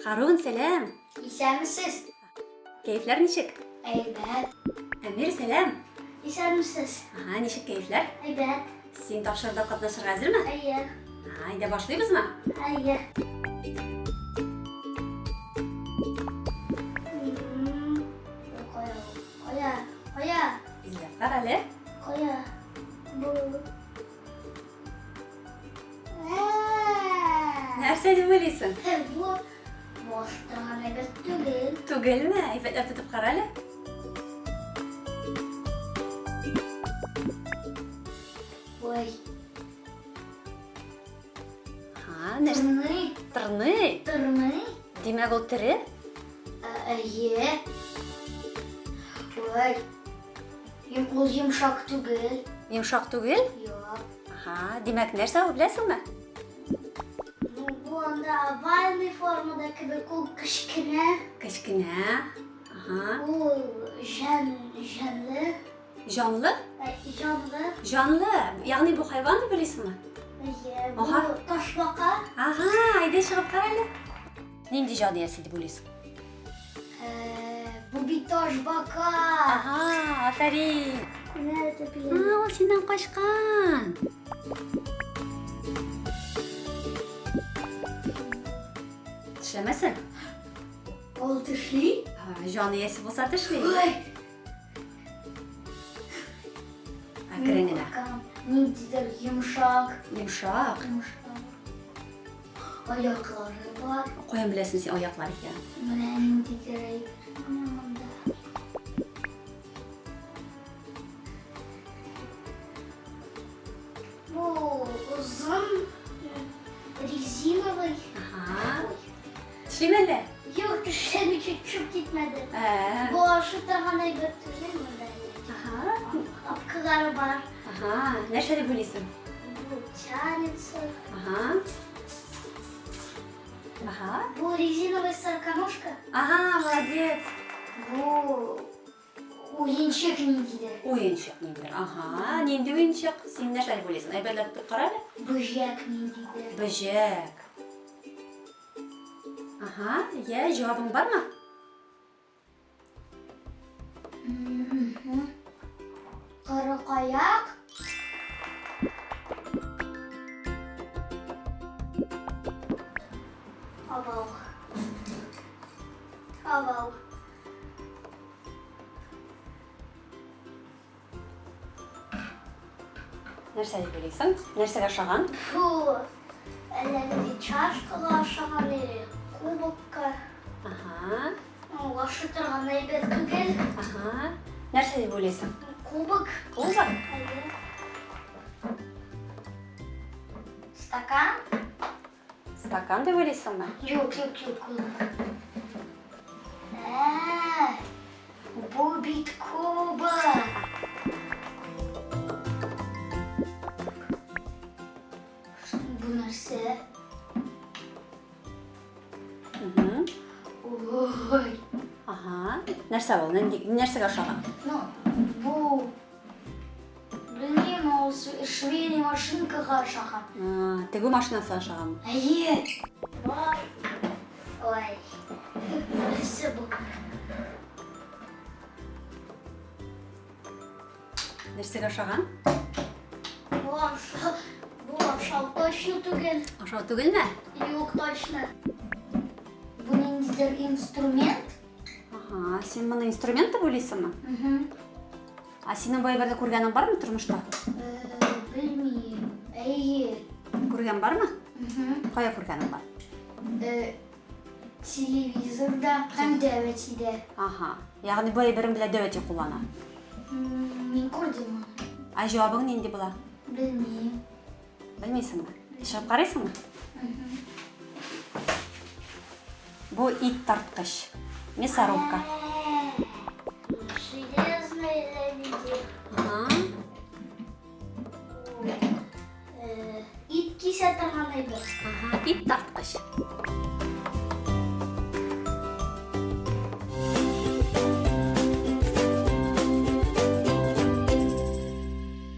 Харун, сәлам! Исәнмесез! Кәефләр ничек? Әйбәт. Әмир, сәлам! Исәнмесез! Ага, ничек кәефләр? Әйбәт. Син тапшыруда катнашырга әзерме? Әйе. Ага, әйдә башлыйбызмы? Әйе. Кая ул? Кая? Кая? Эзләп кара әле. Кая? Бу. Нәрсә дип уйлыйсың? Бу баш торган әйбер түгел. Түгелме? Әйбәтләп тотып кара әле. Ой. Ха, нәрсә? Тырный. Тырный? Тырный. Димәк, ул тере? Әйе. Ой. Ул йомшак түгел. Йомшак түгел? Юк. Ага, димәк, нәрсә ул, беләсеңме? Ну, бу анда овальный формада кебек, ул кечкенә. Кечкенә. Ага. Ул җан, җанлы. Җанлы? Җанлы. Җанлы. Ягъни бу хайван дип уйлыйсыңмы? Әйе, бу ташбака. Ага, әйдә чыгып кара әле. Нинди җан иясе дип уйлыйсың? Бу бит ташбака. Ага, афәрин. Менә это А, ул синнән качкан. Тешләмәсен. Ул тешли? Җан иясе булса тешли. Ой. Әкрен генә. Ниндидер йомшак. Йомшак. Йомшак. Аяклары бар. Каян беләсең син аяклар икән? Менә ниндидер әйбер. Менә монда. Бу озын резиновый. Ага. Тешлиме әллә? Юк, тешләми, төшеп китмәде. Ә. Бу ашы торган әйбер түгел монда. Ага. Апкалары бар. Ага, нәрсә дип уйлыйсың? Бу тянется. Ага. Ага. Бу резиновый сороконожка. Ага, молодец. Бу уенчык ниндидер. Уенчык ниндидер. Ага, нинди уенчык? Син нәрсә дип уйлыйсың? Әйбәтләп тотып кара әле. Бөҗәк ниндидер. Бөҗәк. Ага, я, җавабың бармы? Кырыкаяк. Абау. Абау. Нәрсә дип уйлыйсың? Нәрсәгә ошаган? Фу, әллә нинди чашкага ошаган или кубокка. Ага. Ну, ашый торган әйбер түгел. Ага. Нәрсә дип уйлыйсың? Кубок. Кубок? Әйе. Стакан? Стакан дип уйлыйсыңмы? Юк, юк, юк. Ә, бу бит кубок. Бу нәрсә? Ой. Ага. Нәрсә ул? Нинди нәрсәгә ошаган? Ну, бу Белмим, ул швейный машинкага ошаган. Тегү машинасы ошаган. Әйе. Бар. Ой. Нәрсә бу? Нәрсәгә ошаган? Бу ашау, бу ашау точно түгел. Ашау түгелме? Юк, точно. Бу ниндидер инструмент? Ага, син моны инструмент дип уйлыйсыңмы? Угу. Ә синең бу әйберне күргәнең бармы тормышта? Белмим. Әйе. Күргән бармы? Угу. Кая күргәнең бар? Телевизорда һәм дәвәтидә. Ага. Ягъни бу әйберен белән дәвәти куллана. Мин күрдем аны. Ә җавабың нинди була? Белмим. Белмисеңме? Чыгып карыйсыңмы? Бу ит тарткыч. Мясорубка. Железная нинди. Ага. Ит кисә торган әйбер. Ага, ит тарткыч.